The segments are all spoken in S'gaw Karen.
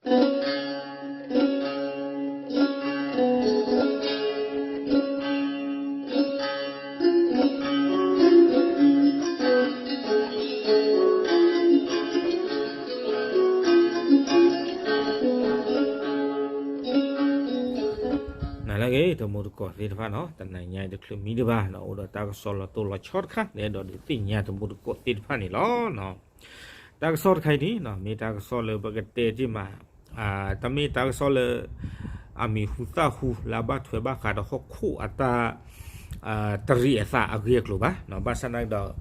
နလၢအဂ့ၤ တမူတကိးသ့ၣ်တဖၣ်နီၤ, တနံၤညါအံၤတချုးမံဒံးဘၣ်နီၤ, အိၣ်ဒီးတၢ်ကစီၣ်လီၤတိၢ်လီၤဆီတခါ လၢအဲၣ်ဒိးဒုးသ့ၣ်ညါတမူတကိးသ့ၣ်တဖၣ်န့ၣ်လီၤ. တၢ်ကစီၣ်တခါအံၤန့ၣ် မ့ၢ်တၢ်ကစီၣ်လၢပကတဲတ့ၢ်မး, တမ့ၢ်တၢ်ကစီၣ်လၢ အမံၤဟူသၣ်ဟူ လၢအဘၣ်ထွဲဘၣ်ဃးဒီးဟီၣ်ခိၣ်အတၢ် တရံးအသးအဂ့ၢ်အကျိၤဘၣ်, ဘၣ်ဆၣ်သနာ်က့ဒီး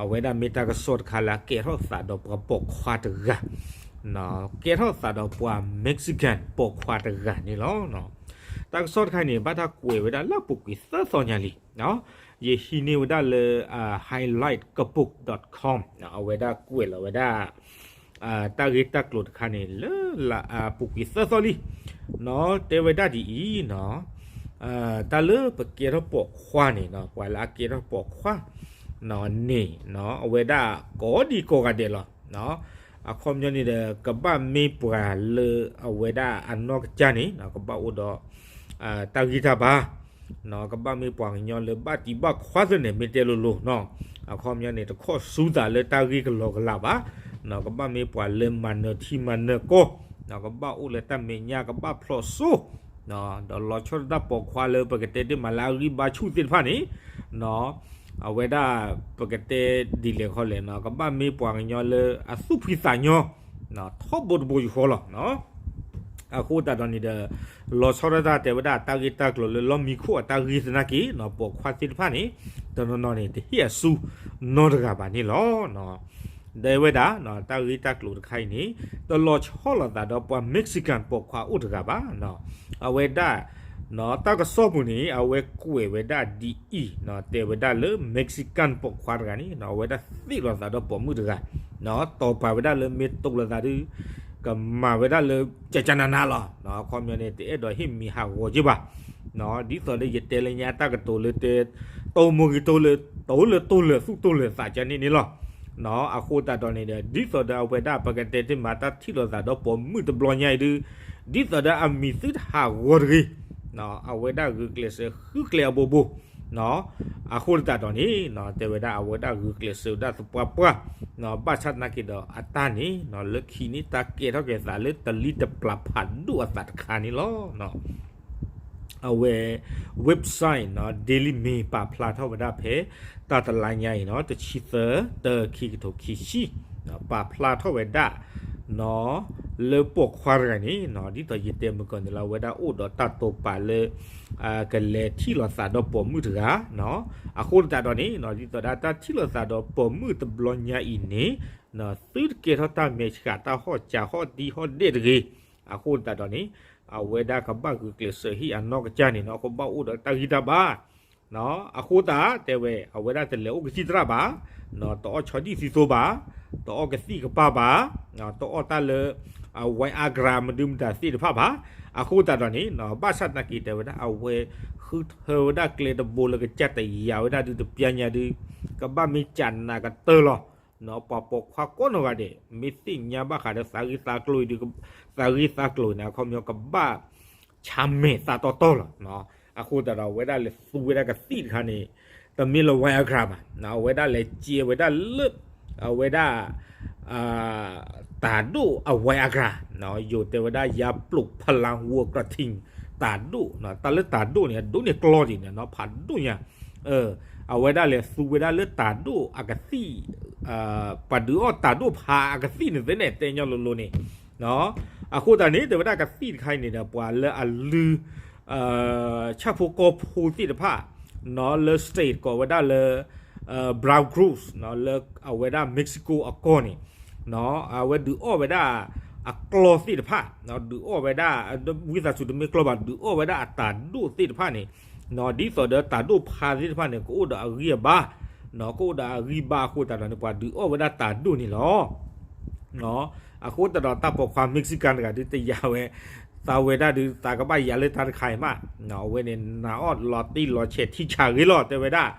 အဝဲဒၣ်မ့ၢ်တၢ်ကစီၣ်တခါလၢအကဲထီၣ်သးဒီးပှၤပိာ်ခွါတဂၤ, ကဲထီၣ်သးဒီးပှၤ Mexican ပိာ်ခွါတဂၤန့ၣ်လီၤ. တၢ်ကစီၣ်တခါအံၤန့ၣ် ဘၣ်တၢ်ကွဲးဝဲဒၣ်လၢအပူၤကွံာ်သၢသီညါလံ, ယဟံးန့ၢ်ဝဲဒၣ်လၢ highlight kabuk dot com အဝဲဒၣ်ကွဲးလီၤဝဲဒၣ် တၢ်ဂ့ၢ်တၢ်ကျိၤတခါန့ၣ်လၢ အပူၤကွံာ်သၢသီလံ, တဲဝဲဒၣ်ဒ်အံၤနီၤ, တၢ်လၢပကဲထီၣ်ပိာ်ခွါန့ၣ် ပှၤလၢအကဲထီၣ်ပိာ်ခွါန့ၣ် အဝဲဒၣ်ကိးဒံကိးဂၤဒဲးလီၤ. အခီပညီန့ၣ်ဒီး ကဘၣ်မ့ၢ်ပှၤလၢအဝဲဒၣ်အနီၢ်ကစၢ်န့ၣ် ကဘၣ်အိၣ်ဒီး တၢ်ဂံၢ်တၢ်ဘါ, ကဘၣ်မ့ၢ်ပှၤကညီလၢဘၣ်တံၢ်ဘၣ်ခွါသ့န့ၣ် မ့ၢ်တဲလိၤလိၤနီၤ, အခီပညီန့ၣ် တခီၣ်ဆူသးလၢတၢ်ဂ့ၢ်ကလီကလးဘၣ်, ကဘၣ်မ့ၢ်ပှၤလၢမၤနၢၤထံမၤနၢၤကီၢ်, ကဘၣ်အိၣ်လၢတၢ်မဲာ်ညါ ကဘၣ်ဖျိးစိ, ဒီးလီၤဆီဒၣ်တၢ်ပိာ်ခွါလၢပကတဲတ့ၢ်မးလၢအဂံၢ်ဘါဆူၣ်သ့ၣ်တဖၣ်န့ၣ် အဝဲဒၣ်ပကတဲဒ်လဲၣ်ခီလဲၣ်နီၤ, ကဘၣ်မ့ၢ်ပှၤကညီလၢအသူၣ်ဖှံသးညီ ထီဘိတဘိယူၢ်ဃီလီၤ. အဃိသတးဒီးန့ၣ်ဒီး လီၤဆီဒၣ်တၢ်တဲဝဲဒၣ်တၢ်ဂ့ၢ်တၢ်ကျိၤလၢလီၢ်မံခိၣ်အတၢ်ဂ့ၢ်သနာ်က့ ပိာ်ခွါသ့ၣ်တဖၣ်န့ၣ် တနီၤနီၤန့ၣ် တဟ့ၣ်အစုနီတဂၤဘၣ်န့ၣ်လီၤ. တဲဝဲဒၣ် တၢ်ဂ့ၢ်တၢ်ကျိၤတခါအံၤန့ၣ် တလီၤဆီလိာ်သးဒီးပှၤ Mexican ပိာ်ခွါအိၣ်တဂၤဘၣ်. အဝဲဒၣ် တၢ်ကစီၣ်ပူၤန့ၣ် အဝဲကွဲးဝဲဒၣ်ဒ်အံၤ တဲဝဲဒၣ်လၢ Mexican ပိာ်ခွါတဂၤန့ၣ် အဝဲဒၣ်သ့ၣ်လိာ်သးဒီးပိာ်မုၣ်တဂၤ တီၤပာ်ဝဲဒၣ်လၢမ့ၢ်တိလိာ်သးဒီး ကမၤဝဲဒၣ်လၢ ကကနနလီၤ. အခီပညီန့ၣ် တအဲၣ်ဒိးဟ့ၣ်မံၤဟးဂီၤက့ၤဘၣ်. ဒ်သိးဒီးယတဲလၢညါတၢ်ကတိၤလၢတဲ တိၢ်မိၢ်ဂ့ၤတိၢ်လၢ တိၢ်လၢတိၢ်လၢာ်သူၣ်တိၢ်လၢာ်သးကန့ၣ်န့ၣ်လီၤ. အဃိသတးဒီးန့ၣ်ဒီး ဒ်သိးဒီးအဝဲဒၣ်ပကတဲတ့ၢ်မးတၢ်ထံၣ်လိာ်သးဒီးပိာ်မုၣ်တဘျီညါအံၤဒုး ဒ်သိးဒီးအမံၤသုတဟးဂီၤတဂ့ၤ အဝဲဒၣ်ဂုာ်ကျဲးစၢးဃုကျဲအဘိဘိ အဃိသတးဒီးန့ၣ် တဲဝဲဒၣ်အဝဲဒၣ်ဂုာ်ကျဲးစၢးဒၣ်သပှၢ်ပှၢ် ဘၣ်ဆၣ်သနာ်က့ဒီးအတၢ်န့ၣ် လၢခံန့ၣ်တၢ်ကဲထီၣ်က့ၤသးလၢတလံတပျၢ်ဖးဒိၣ်အသးတခါန့ၣ်လီၤ. အဝဲ website Daily Mail ပာ်ဖျါထီၣ်ဝဲဒၣ်ဖဲ တၢ်တလါညါအံၤနီၤ တဆံသၢ တၢ ခံကထိခံဆံ ပာ်ဖျါထီၣ်ဝဲဒၣ် လၢပိာ်ခွါတဂၤန့ၣ် ဒ်သိးယတဲမုၢ်ကီၢ်န့ၣ်လၢအဝဲဒၣ်အိၣ်ဒီးတၢ်တိာ်ပာ်လၢ ကလဲၤထံၣ်လိာ်သးဒီးပိာ်မုၣ်တဂၤ အဃိသတးဒီးန့ၣ် ဒ်သိးဒၣ်တၢ်ထံၣ်လိာ်သးဒီးပိာ်မုၣ်တဘျီညါအံၤန့ၣ် သုတကဲထီၣ်တၢ်မဲာ်ဆှးတၢ်ဟီၣ်စးဟီၣ်တံၢ်ဟီၣ်ဒဲးတဂ့ၤ အဃိသတးဒီးန့ၣ် အဝဲဒၣ်ကဘၣ်ဂုာ်ကျဲးစၢးဟံၣ်အနီၢ်ကစၢ်န့ၣ်နီၤ ကဘၣ်အိၣ်ဒီးတၢ်ဂံၢ်တၢ်ဘါ အဃိသတးတဲဝဲ အဝဲဒၣ်တလဲၤအိၣ်ကသံၣ်သရၣ်ဘၣ်, တအီၣ်ဆီဒံၣ်သံသိဘၣ်, တအီၣ်ကသံၣ်ကပၢ်ဘၣ်, တအီၣ်တၢ်လၢ ဝဲအါကြၢးမဒုမတၤသ့ၣ်တဖၣ်ဘၣ်. အဃိသတးဒီးန့ၣ် ဘၣ်ဆၣ်သနာ်က့တဲဝဲဒၣ် အဝဲဃုထၢဝဲဒၣ်ကျဲတဘိလၢကစၢ်တယာ်ဝဲဒၣ်ဒုးတပျၢ်ညါဒုး ကဘၣ်မ့ၢ်ကနးကတၢၢ်လီၤ. ပှၤပိာ်ခွါကိးနီၢ်ဂၤဒဲး မ့ၢ်သ့ၣ်ညါဘၣ်ဃးဒီးသးဂ့ၢ်သးကျိၤအံၤဒုး သးဂ့ၢ်သးကျိၤန့ၣ် အခီပညီကဘၣ် ဆါမဲာ်သးတီတီလီၤ. အဃိသတးဒီးအဝဲဒၣ်လဲၤသူဝဲဒၣ်ကသံၣ်တခါန့ၣ် တမ့ၢ်လၢ Viagra ဘၣ်, အဝဲဒၣ်လဲၤစဲဝဲဒၣ်လၢ အဝဲဒၣ် တၤဒိၣ်အ Viagra, ယိၤတဲဝဲဒၣ် ယၤပျိးဖလၢ်ဝီၤကြၢးထံၣ် တၤဒိၣ်, တၢ်လၢတၤဒိၣ်န့ၣ် အဒိၣ်န့ၢ်ကျီဒံးန့ၣ်နီၤ ဖးဒိၣ်ညါ, အဝဲဒၣ်လဲၤသူဝဲဒၣ်လၢတၤဒိၣ်အကသံၣ် ပှၤဒုးအီၣ်တၤဒိၣ်ဖးအကသံၣ်န့ၣ်သ့ၣ်န့ၣ် တဲညီလိၤလိၤန့ၣ် အဃိသတးန့ၣ် တဲဝဲဒၣ်ကသံၣ်တခါအံၤန့ၣ်ဒီး ပှၤလၢအလုၢ် ဆၣ်ဖိကီၢ်ဖိသ့ၣ်တဖၣ် လၢ state ကိးဝဲဒၣ်လၢ Veracruz လၢအဝဲဒၣ် Mexico အကီၢ်န့ၣ် အဝဲဒုးအီၣ်ဝဲဒၣ်အကျီသ့ၣ်တဖၣ်, ဒုးအီၣ်ဝဲဒၣ် ဝံသးစူၤတမ့ၢ်ကျီဘၣ် ဒုးအီၣ်ဝဲဒၣ်အတၤဒိၣ်သ့ၣ်တဖၣ်န့ၣ် ဒ်သိးဒီးတၤဒိၣ်ဖးသ့ၣ်တဖၣ်န့ၣ် ကအိၣ်ဒီးအဂံၢ်အဘါ, ကအိၣ်ဒီးအဂံၢ်ဘါအဃိသတးဒီးန့ၣ် ပှၤဒုးအီၣ်ဝဲဒၣ်တၤဒိၣ်န့ၣ်လီၤ. အဃိသတးဒီးတၢ်ပိာ်ခွါ Mexican တဂၤဒုးတယာ်ဝဲ, သးဝဲဒၣ်ဒုး သးကဘၣ်ယာ်လၢတၢ်တခါအံၤမး, အဝဲန့ၣ်နာ်အီၣ်လီၤတံၢ်လီၤဆဲးထံဆးဂ့ၤလီၤ တဲဝဲဒၣ်.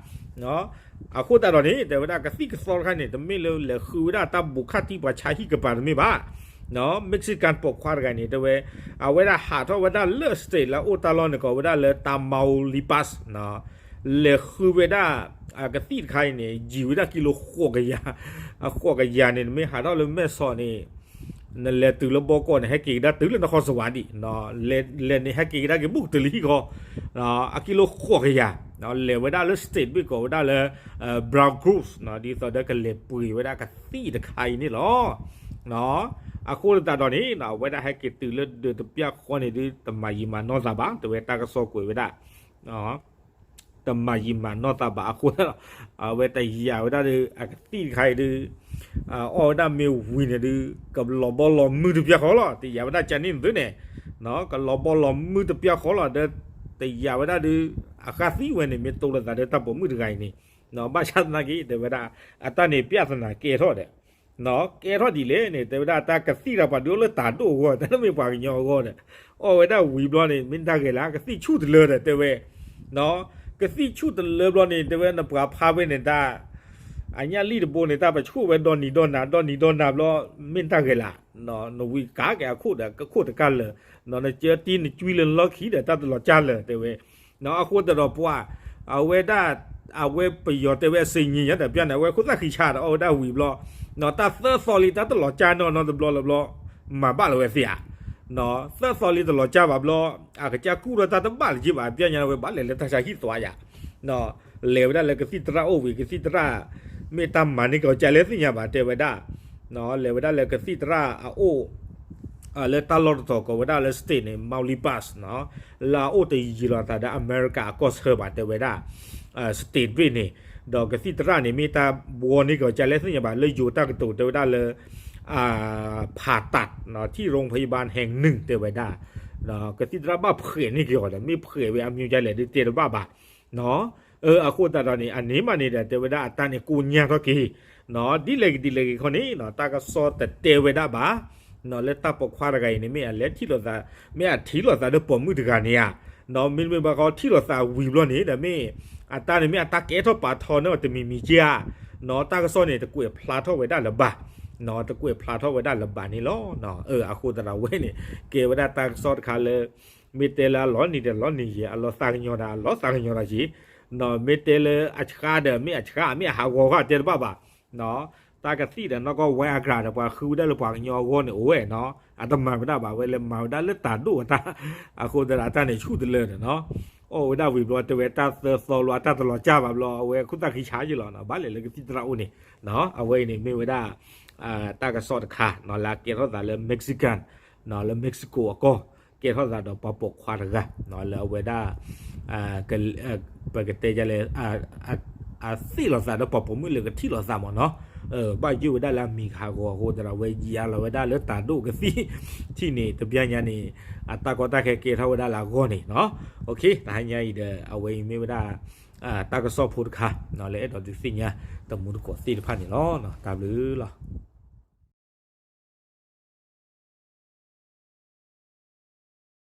အဃိသတးဒီးန့ၣ် တဲဝဲဒၣ်ကသံၣ်ကသီတခါန့ၣ် တမ့ၢ်လၢလဲၤဃုဝဲဒၣ်တၢ်ဘူးခၣ်ထံပှၤဆါဟံၣ်ကပၤတမ့ၢ်ဘၣ်. Mexican ပိာ်ခွါတဂၤန့ၣ် တဲဝဲ အဝဲဒၣ်ဟးထီၣ်ဝဲဒၣ်လၢ state လၢအအိၣ်တၢ်လီၢ်န့ၣ် ကိးဝဲဒၣ်လၢ Tamaulipas လဲၤဃုဝဲဒၣ် အကသံၣ်တခါအံၤန့ၣ် ယံာ်ဝဲဒၣ်ကံလိဃိးကယၤ, အဃိးကယၤန့ၣ် နမ့ၢ်ဟးထီၣ်လၢမဲၢ်ဆီးန့ၣ် နလဲၤတုၤလၢဘီကီၢ်န့ၣ် ဟဲက့ၤကဒါတုၤလၢနခီစဝါဒံး, လဲၤန့ၣ် ဟဲက့ၤကဒါက့ၤဘူးကတုၤလၢဟံၣ်ဃီ အကံလိဃိးကယၤ, လဲၤဝဲဒၣ်လၢ state ဘ့ၣ်ကိးဝဲဒၣ်လၢ Veracruz ဒ်သိးဒီးကလဲၤပှ့ၤဝဲဒၣ်ကသံၣ်တခါအံၤန့ၣ်လီၤ. အဃိသတးဒီးန့ၣ် အဝဲဒၣ်ဟဲက့ၤတုၤလၢဒၢးတပျၢ်ဃီန့ၣ်ဒုး တမၤယံာ်မၤနီၢ်သးဘၣ် တဲဝဲတၢ်ကစီၣ်ကွဲးဝဲဒၣ် တမၤယံာ်မၤနီၢ်သးဘၣ်အဃိသတးဒီး အဝဲတယာ်ဝဲဒၣ်ဒီး အကသံၣ်တခါအံၤဒုး အီၣ်ဝဲဒၣ်မ့ၢ်ဝံၤန့ၣ်ဒုး ကလီၤဘီလီၤမုၢ်တပျၢ်ဃီလီၤ တယာ်ဝဲဒၣ်ကန့ၣ်သုန့ၣ် ကလီၤဘီလီၤမုၢ်တပျၢ်ဃီလီၤဒီး တယာ်ဝဲဒၣ်ဒုး အဃါသံဝဲန့ၣ် မ့ၢ်တိလိာ်သးဒီးတၢ်ပိာ်မုၣ်တဂၤအံၤန့ၣ် ဘၣ်ဆၣ်သနာ်က့ တဲဝဲဒၣ် အတၢ်န့ၣ် ပြဿနာ ကဲထီၣ်ဒီး ကဲထီၣ်ဒ်လဲၣ်န့ၣ် တဲဝဲဒၣ်တၢ်ကသံၣ်တၢ်ပှၤဒုးအိၣ်လၢတၢ်ဒိၣ်အဂီၢ် တၢ်လၢမ့ၢ်ပှၤကညီအဂီၢ်ဒီး အီၣ်ဝဲဒၣ်ဝံၤဘျီန့ၣ် မ့ၢ်တၢ်ဂဲၤလၢ ကသံၣ်ဆူၣ်တလၢဒီး တဲဝဲ ကသံၣ်ဆူၣ်တလၢဘျီန့ၣ် တဲဝဲနပှၤဖးဝဲန့ၣ်တၢ် အညၣ်လံၣ်တဘိန့ၣ် တၢ်ပဆိၣ်ဝဲဒီနံၤဒီနၤ ဒီနံၤဒီနၤဘျီ မ့ၢ်တၢ်ဂဲၤလၢ နဝံၤကးက့ၤအခိၣ်ဒီး ကခိၣ်တကၢ်လၢာ် နကၢတံနကွံလၢလီၢ်ခံဒီး တၢ်တလီၤကၢ်လၢာ် တဲဝဲ အဃိသတးဒီးပှၤ အဝဲဒၣ် အဝဲပယီၤတဲဝဲအစ့ညံညါဒီး ပျၢ်န့ၣ် အဝဲခိၣ်သၣ်ခံဆါဒီး အီၣ်ဝဲဒၣ်ဝံၤဘျီ တၢ်သၢသီလံ တၢ်တလီၤကၢ်နီၢ်နီၢ်တဘျီလၢဘျီ မၤဘၣ်လၢၤဝဲသ့ဧါ သၢသီလံတလီၤကၢ်ဘၣ်ဘျီ အကစၢ်ကူၣ်ထီၣ်တၢ်တဘၣ်လၢၤက့ဘၣ် ပျၢ်ညါဝဲဘၣ်လဲၤလၢတၢ်ဆါဟံၣ်သွါယၤ လဲၤဝဲဒၣ်လၢကသံၣ်သရၣ်အိၣ်ဝံၤ ကသံၣ်သရၣ် မ့ၢ်တၢ်မၤန့ၢ်ကီးကလဲသ့ၣ်ညါဘၣ် တဲဝဲဒၣ် လဲၤဝဲဒၣ်လၢကသံၣ်သရၣ်အအိၣ် လၢတၢ်လီၢ်တတီၤကိးဝဲဒၣ်လၢ state န့ၣ် Tamaulipas လၢအအိၣ်တယံာ်လီၤသးဒီးအမဲရကၤအကီၢ်ဆၢဘၣ် တဲဝဲဒၣ် state ဘ့ၣ်န့ၣ် ဒီးကသံၣ်သရၣ်န့ၣ် မ့ၢ်တၢ်ဘှီန့ၢ်ကီးကလဲသ့ၣ်ညါဘၣ် လၢယိၤတၢ်ကတိၤတဲဝဲဒၣ်လၢ ဖးတး ထံၣ်ရိဖယဘၣ်ဟဲနုာ် တဲဝဲဒၣ် ကသံၣ်သရၣ်ဘၣ်ဖှဲးန့ၢ်က့ၤအီၤဒီး မ့ၢ်ဖှဲးဝဲအမံၤဒ်လဲၣ်ဒုးတဲတဘၣ်ဘၣ် အဃိသတးဒီးန့ၣ် အန့ၣ်မးန့ၣ်ဒီး တဲဝဲဒၣ်အတၢ်န့ၣ်ကိညၢ်ထီၣ်က့ၤ ဒ်လဲၣ်ဂ့ၤဒ်လဲၣ်ဂ့ၤခီန့ၣ် တၢ်ကစီၣ်တတဲဝဲဒၣ်ဘၣ် လၢတၢ်ပိာ်ခွါတဂၤအံၤန့ၣ် မ့ၢ်အလဲၤထံၣ်လိာ်သး မ့ၢ်အထံၣ်လိာ်သးဒီးပိာ်မုၣ်တဂၤန့ၣ်ဧါ မ့တမ့ၢ်ဘၣ်ဃီထံၣ်လိာ်သးဝံၤဘျီန့ၣ်ဒီးမ့ၢ် အတၢ်န့ၣ်မ့ၢ်အတၢ်ကဲထီၣ်ပာ်ထီန့ၢ်အီၤတမံၤမံၤက့ဧါ တၢ်ကစီၣ်န့ၣ် တကွဲးဖျါထီၣ်ဝဲဒၣ်လၢၤဘၣ် တကွဲးဖျါထီၣ်ဝဲဒၣ်လၢၤဘၣ်န့ၣ်လီၤ. အဃိသတးဒီးဝဲန့ၣ် ကဲဝဲဒၣ်တၢ်ကစီၣ်တခါလၢ မ့ၢ်တဲလၢအလီၤနံၤဒီးလီၤနံၤယဲၤ အလီၤသးကညီၤဒီးအလီၤသးကညီၤဒီးယဲၤ မ့ၢ်တဲလၢအဆှါဒီးမ့ၢ်အဆှါ မ့ၢ်အဟးဂီၤဃီတဲတဘၣ်ဘၣ် တၢ်ကသံၣ်ဒီးနီၢ်ကီၢ် Viagra ဒီးပှၤဃုဝဲဒၣ်လၢပှၤကညီအဂီၢ်န့ၣ်အိၣ်ဝဲနီၤ အတမၤဝဲဒၣ်ဘၣ်ဝဲလၢမၤဝဲဒၣ်လၢတၢ်ဒိၣ်အတၢ် အဃိသတးဒီးအတၢ်န့ၣ်ဆူၣ်တလၢာ်န့ၣ်နီၤ အီၣ်ဝဲဒၣ်ဝံၤဘျီတဲဝဲတၢ်သၢသီလီၤ အတၢ်တလီၤကၢ်ဘၣ်ဘျီ အဝဲခိၣ်သၣ်ခံဆါယ့ၢ်လီၤနီၤ ဘၣ်လဲၤလၢကသံၣ်သရၣ်အိၣ်န့ၣ် အဝဲအံၤန့ၣ်မ့ၢ်ဝဲဒၣ် တၢ်ကစီၣ်တခါနီၤ လၢအကဲထီၣ်သးလၢ Mexican လၢ Mexico အကီၢ် ကဲထီၣ်သးဒီးပှၤပိာ်ခွါတဂၤ လၢအဝဲဒၣ် ပကတဲဒ်လဲၣ် အသ့ၣ်လိာ်သးဒီးပှၤပိာ်မုၣ်လၢကထံၣ်လိာ်သးမ့ၢ်နီၤ ဘၣ်ယိၣ်ဝဲဒၣ်လၢအမံၤကဟးဂီၤအဃိသတးဒီး အဝဲယါလီၤဝဲဒၣ်လၢတၢ်ဒိၣ်ကသံၣ် ထံၣ်န့ၣ် တဘျီညါန့ၣ် အတၢ်ကီတၢ်ခဲကဲထီၣ်ဝဲဒၣ်လၢအဂီၢ်န့ၣ်နီၤ တဟါညါအံၤဒီး အဝဲအံၤမ့ၢ်ဝဲဒၣ် တၢ်ကစီၣ်ဖိတခါ လၢအဲၣ်ဒိးဒုးသ့ၣ်ညါ တမူတကိးသ့ၣ်တဖၣ်န့ၣ်လီၤ. တၢ်ဘျုးလီၤ.